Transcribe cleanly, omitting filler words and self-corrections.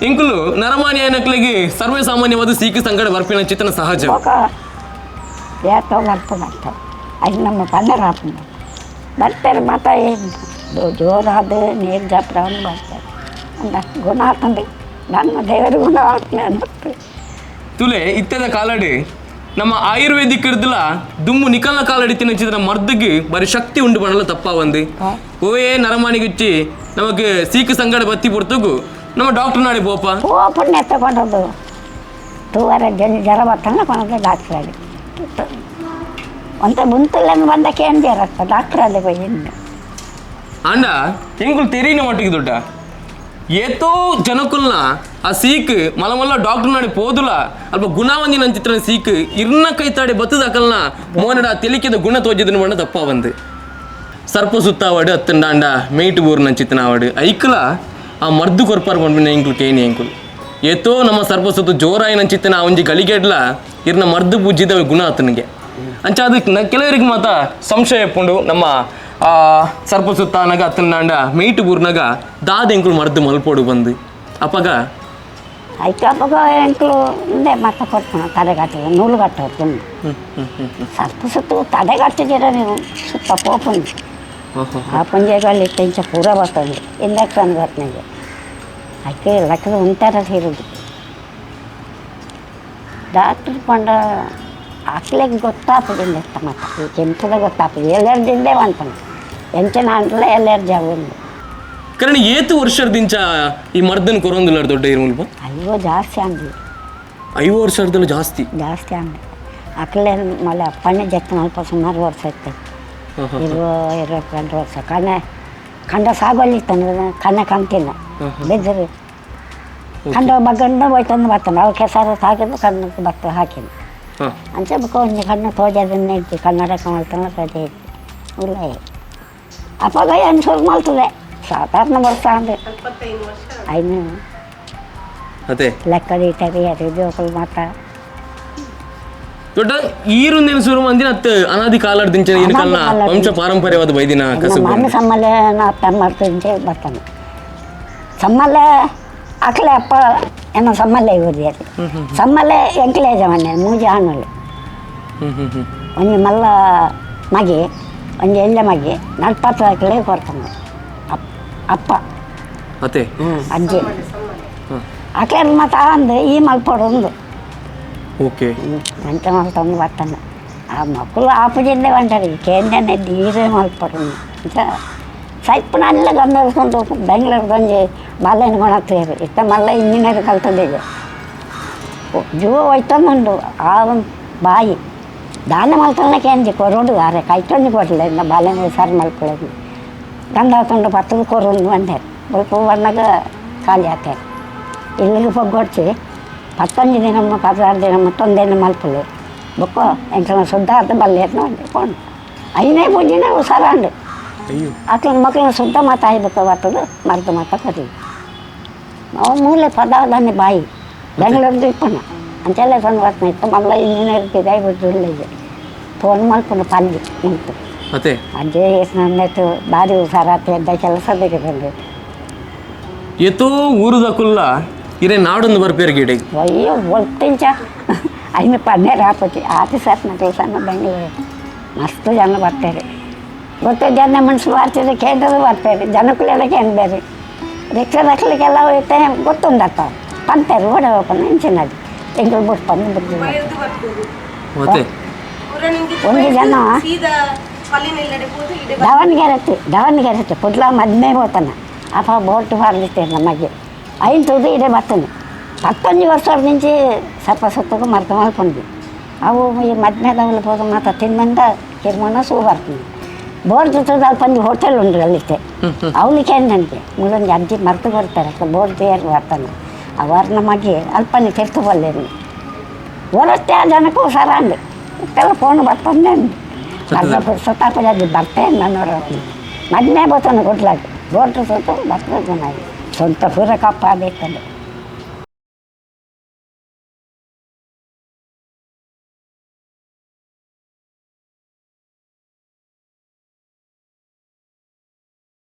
ಇಂಕುಲು ನರಮಾನಿ ಏನಕ್ಲೆಗೆ ಸರ್ವೇ ಸಾಮಾನ್ಯವಾದ ಸೀಕು ಸಂಕಟ ಬರ್ಪಿನ ಚಿತ್ತನ ಸಹಜ. ఒక ಏತೋ ಬರ್ಪ ಬರ್ತಾವೆ ಅದು ನಮ್ಮ ಪಂದರ ಹಾಕೊಂಡು ಬರ್ತಾರೆ. ಮಾತ ಜೋರಾದ ನೀರು ಜಾಪ್ರವನ್ನು ಬರ್ತಾರೆ ಅಂದ ಗುಣ ಆತಂದು ನನ್ನ ದೇವರ ಗುಣ ಆಗ್ತದೆ ಅನ್ನತ್ತೆ. ತುಲೆ ಇತ್ತದ ಕಾಲಡಿ ನಮ್ಮ ಆಯುರ್ವೇದಿಕ್ ಇರ್ದಲ ದುಮ್ಮು ನಿಕಲ್ನ ಕಾಲಡಿ ತಿನ್ನಚಿದ್ರ ಮರ್ದಿಗೆ ಬರಿ ಶಕ್ತಿ ಉಂಡು ಬಣಲ ತಪ್ಪ ಒಂದು. ಓಯೇ ನರಮಾನಿಗುಚ್ಚಿ ನಮಗೆ ಸೀಕು ಸಂಕಟ ಬತ್ತಿ ಪೊರ್ತುಗು ನಮ್ಮ ಡಾಕ್ಟರ್ ನಾಡಿ ಪೋಪ. ಹೂ ಪುಣ್ಯ ತಗೊಂಡದ್ದು ತೂವರ ಜನ ಜ್ವರ ಬರ್ತಾನೆ ಕೊನದು ಡಾಕ್ಟ್ರ್ ಅಲ್ಲಿ ಅಂತ ಮುಂತಲ್ಲನ್ನು ಬಂದಕ್ಕೆ ಏನು ಜರತ್ತ ಡಾಕ್ಟ್ರ್ ಅಲ್ಲಿ ಹೋಗಿ. ಅಂಡ ಎಂಕುಲು ತೆರೀನ ಮಟ್ಟಿಗೆ ದೊಡ್ಡ ಏತೋ ಜನಕುಲ್ನ ಆ ಸೀಕ್ ಮಲ ಮಲ್ಲ ಡಾಕ್ಟರ್ ನಾಡಿ ಪೋದುಲ ಅಲ್ಪ ಗುಣವಂದಿನ ಚಿತ್ರ ಸೀಕ್ ಇರ್ನ ಕೈತಾಡಿ ಬತ್ತದ ಅಕಲ್ನ ಮೋನಡ ತೆಲಿಕೆದ ಗುಣ ತೋಜಿದನ ಬಣ್ಣ ತಪ್ಪ ಬಂದು ಸರ್ಪ ಸುತ್ತಾವಡು ಅತ್ತಂಡಾಂಡ ಮೇಯ್ಟು ಬೋರ್ನ ಚಿತ್ತನಾವಡು ಐಕಲ ಆ ಮರ್ದು ಕೊರ್ಪಾರ್ ಪಂಪಿನ ಎಂಕುಲು ಕೇನಿ ಎಂಕುಲು ಏತೋ ನಮ್ಮ ಸರ್ಪ ಸುತ್ತು ಜೋರಾಯಿನ ಚಿತ್ತನ ಆ ಒಂಜಿ ಗಳಿಗೆಡ್ಲ ಇರ್ನ ಮರ್ದು ಪೂಜಿದ ಗುಣ ಆತನಿಗೆ. ಅಂಚ ಅದಕ್ಕೆ ಕೆಲವರಿಗೆ ಮಾತ ಸಂಶಯ ಪುಂಡು ನಮ್ಮ ಆ ಸರ್ಪ ಸುತ್ತಾನಗ ಅತ್ತಂಡಾಂಡ ಮೇಯ್ಟು ಬೂರ್ನಾಗ ದಾದ ಎಂಕುಲು ಮರ್ದು ಮಲ್ಪೋಡು ಬಂದು ಅಪ್ಪಗ. ಆಯ್ತು, ಅಪ್ಪಗ ಎಂಕುಲು ಮುಂದೆ ಮತ್ತೆ ಕೊಡ್ತಾನೆ ತಡೆಗಟ್ಟದ ನೂಲು ಕಟ್ಟೋದು ಸರ್ಪ ಸುತ್ತು ತಡೆಗಟ್ಟಿದ್ದೀರ ನೀವು ಸುತ್ತ ಪೋಪುಂಡು. ಆ ಪುಂಜೆಗಳು ಇಂಚ ಪೂರ ಬರ್ತದೆ, ಇಂಜೆಕ್ಷನ್ ಬರ್ತದೆ. ಅದಕ್ಕೆ ಲೆಕ್ಕದ ಉಂಟಾರ ಇರೋದು ಡಾಕ್ಟ್ರ್ ಪಂಡ ಅಕ್ಲೆಗ್ ಗೊತ್ತಾಗ್ತದೆ ಇಂದೆತ್ತ ಮತ್ತೆ ಈ ಕೆಂಪುದ ಗೊತ್ತಾಗ್ತದೆ. ಎಲರ್ಜಿಂದೇ ಬಂತಾನೆ ಎಂಚಿನ ಅಂಟಲೇ ಎಲರ್ಜಿ ಆಗುಂಡು. ಕಾರಣ ಏತು ವರ್ಷದಿಂಚ ಈ ಮರ್ದನ್ ಕೊರೊಂದುಲ್ಲ ದೊಡ್ಡ ಇರುಮಲ್ಪ? ಅಯ್ಯೋ, ಜಾಸ್ತಿ ಅಂದ್ವಿ. 5 ವರ್ಷದಲ್ಲೂ ಜಾಸ್ತಿ. ಜಾಸ್ತಿ ಅಂದ್ವಿ. ಅಕ್ಲೆ ಮಳೆ ಅಪ್ಪನೇ ಜತ್ತ ಮಲ್ಪ ಸುಮಾರು ವರ್ಷ ಇತ್ತು, 22 ವರ್ಷ. ಕಣ್ಣೆ ಕಂಡ ಸಾಗೋಲಿತ್ತಾನೆ, ಕಣ್ಣೆ ಕಾಣ್ತಿಲ್ಲ ಬೆದರು ಕಂಡ ಬಗ್ಗಂಡ ಹೋಯ್ತಂದು ಬರ್ತಾನೆ. ಅವು ಕೆಸರು ಹಾಕಿದ್ದು ಕಣ್ಣು ಬರ್ತದೆ ಹಾಕಿದ್ದು. ಅಂಚೆ ಬುಕ್ಕ ಒಂಜಿ ಕಣ್ಣು ತೋಜದನ್ನೇ ಇತ್ತು, ಕನ್ನಡಕ ಮಾಡ್ತಾನೆ ತೋಜ ಇತ್ತು ಉಲ್ಲ. ಅಪ್ಪಗ ಏನು ಶುರು ಮಾಡ್ತದೆ ಸಾಧಾರಣ ವರ್ಷ ಅಂದ್ರೆ ಐನು ಅದೇ ಲೆಕ್ಕದ ಇಟ್ಟರಿ ಅದು ಜೋಕುಲು ಮಾತ್ರ. ದೊಡ್ಡ ಈರುಂದೇನು ಶುರು ಮಂದಿನ ಅತ್ತ ಅನಾದಿ ಕಾಲದಿಂಚ ಏನಕಲ್ನ ವಂಶ ಪಾರಂಪರ್ಯವಾದ ಬೈದಿನ ಕಸುಬು. ನಮ್ಮ ಸಮ್ಮಲೆ ಅಪ್ಪ ಮಾಡ್ತಿದ್ದೆ ಬರ್ತಾನೆ ಸಮ್ಮಲೆ ಅಕ್ಲೆ ಅಪ್ಪ ಏನೋ ಸಮ್ಮಲೆ ಇವ್ರಿ ಅದು ಸಮ್ಮಲೆ ಎಂಕ್ಲೆ ಜಮನೆ ಮೂಜಿ ಆಣಲು. ಹ್ಮ್ ಹ್ಮ್ ಹ್ಮ್ ಒಂಜಿ ಮಲ್ಲ ಮಗಿ ಒಂಜಿ ಎಳ್ಳೆ ಮಗಿ ನಡ್ಪತ್ರ ಅಕ್ಲೆ ಕೊಡ್ತಾನೆ ಅಪ್ ಅಪ್ಪ. ಅದೇ. ಅಜ್ಜಿ ಅಕ್ಲೆ ಮಾತ ಅಂದು ಈ ಮಲ್ಪಡೊಂದು. ಓಕೆ. ಅಂಚ ಮಲ್ತೊಂದು ಬರ್ತಾನೆ. ಆ ಮಕ್ಕಳು ಆಪುಜಿಂದೆ ಬಂటారు ಕೇಂದ್ರನೇ ನೀರೇ ಮಲ್ಪಡು ಅಂಚ ಸೈಪು ನಲ್ಲ ಗಂಧರ್ಸ್ಕೊಂಡು ಬೆಂಗಳೂರು ಒಂಜಿ ಬಾಲೆನ್ ಕೊಣತ್ತೇರು ಇತ್ತ ಮಲ್ಲ ಇಂಜಿನಿಯರ್ ಕಲ್ತದಿದೆ ಜೀವ ಹೋಯ್ತಂದುಂಡು. ಆ ಒಂದು ಬಾಯಿ ದಾನ ಮಲ್ತನ ಕೇಂಜಿ ಕೊರೋಡು ಆರೆ ಕೈಟೊಂಜಿ ಕೊಡಲೆ ಬಾಲೆನ್ ಸರ್ ಮಲ್ಪೊಳದು ಗಂಧ ತುಂಡು ಪತ್ತದ ಕೊರೊಂದು ಬಂದೆ ಬೊಲ್ಪ ಬಣ್ಣಗ ಖಾಲಿ ಆತಾರೆ ಇಲ್ಲಿಗೆ ಪೊಗ್ಗೊಡ್ಚಿ 15 ದಿನ 16 ದಿನ ಮತ್ತೊಂದೇನು ಮಲ್ಪುಲೆ ಬೊಕ್ಕ ಎಂಕಲ್ನ ಶುದ್ಧ ಆದ ಬಲ್ಲೇರ್ನ ಒಂದೆ ಪೋಂಡು ಐನೇ ಪೂಜಿನ ಹುಷಾರಾಂಡು. ಅಯ್ಯೋ. ಅಕ್ಲ ಮಕ್ಕಳನ್ನ ಶುದ್ಧ ಮಾತಾಯಿ ಬೊಕ್ಕ ಬರ್ತದ ಮರ್ದು ಮಾತ ಕರಿ ಅವು ಮೂಲೆ ಪದಾವದಾನೆ ಬಾಯಿ ಬೆಂಗಳೂರು ಇಪ್ಪನ ಅಂಚೆಲ್ಲ ಸಣ್ಣ ಬರ್ತನ ಇತ್ತು ಮಲ್ಲ ಇಂಜಿನಿಯರ್ ಬಿಟ್ಟು ಫೋನ್ ಮಲ್ಪುನ ಪಲ್ಲಿ ಮುಲ್ತು. ಅದೇ. ಅಜ್ಜೆ ನನ್ನೆತ್ತು ಬಾರಿ ಹುಷಾರಾತ ಎದ್ದ ಕೆಲಸ ಬೇಕಿದೆ. ಏತೋ ಊರುದಕುಲ್ಲ ಇರೇ ನಾಡೊಂದು ಬರ್ಪೇರು ಗಿಡ. ಅಯ್ಯೋ, ಒಟ್ಟಿಂಚ ಐನು ಪನ್ನೇರು ಹಾಪತಿ ಆತಿ ಸರ್ ಮಕ್ಕಳು ಸಣ್ಣ ಬೆಂಗಳೂರು ಮಸ್ತ್ ಜನ ಬರ್ತಾರೆ ಗೊತ್ತು ಜನ ಮನ್ಸು ಬರ್ತಿದೆ ಕೇಂದ್ರದ ಬರ್ತಾರೆ ಜನಕ್ಕಳೆಲ್ಲ ಕೇಂದ್ರ ಬೇರೆ ರಿಕ್ಷಾದಕ್ಲಿಗೆಲ್ಲ ಹೋಯ್ತೆ ಗೊತ್ತುಂಡತ್ತ ಪಂತಾರೆ ಓಡ ಹೋಗ್ಕೊಂಡು ಇಂಚಿನದು ಎಂಗಳು ಬಿಟ್ಟು ಬಂದು ಬಿಟ್ಟು. ಅದೇ. ಒಂದು ಜನ ದಾವಣಗೆರೆ ದಾವಣಗೆರೆ ಕುಡ್ಲ ಮದ್ಮೆ ಹೋಗ್ತಾನೆ ಅಪ್ಪ ಬೋಟ್ ಬಾರ್ದಿತ್ತೇನೆ ನಮಗೆ ಐನ್ ತುದು ಇದೇ ಬರ್ತಾನೆ 15 ವರ್ಷ నుంచి ಸಲ್ಪ ಸತ್ತకు ಮರ್ತ ಮಲ್ಪಂಡು ಅವು ಈ ಮದ್ಮೆದವಳು ಹೋದ ಮಾತ ತಿಂದಂಡ ಕಿರ್ಮಣ ಸೂ ಬರ್ತೀನಿ ಬೋರ್ ಜೊತೆ ಅಲ್ಪ ಹೋಟೆಲ್ ಉಂಟು ಅಲ್ಲಿತ್ತೆ ಅವಳಿಗೆ ನನಗೆ ಮುಳ್ಳೊಂದು ಅಜ್ಜಿ ಮರ್ತು ಬರ್ತಾರೆ ಬೋರ್ ತಯಾರು ಬರ್ತಾನೆ ಅವರ ಮಗಿ ಅಲ್ಪನಿ ತಿರ್ತು ಬಲ್ಲೇನು ಓಡತ್ತೆ ಆ ಜನಕ್ಕೂ ಸರಾಂಡು ಇತ್ತೆಲ್ಲ ಫೋನ್ ಬರ್ತಾನೆ ಅರ್ಧ ಸತ್ತಾಪ ಅದು ಬರ್ತೇನೆ ನಾನು ಮದ್ಮೆ ಬರ್ತಾನೆ ಕೊಡ್ಲಾಗ ಬೋರ್ಡ್ ಸುತ್ತ ಬರ್ತದೆ ನಾನು ಸ್ವಂತ ಪೂರ ಕಪ್ಪ ಬೇಕಂದು.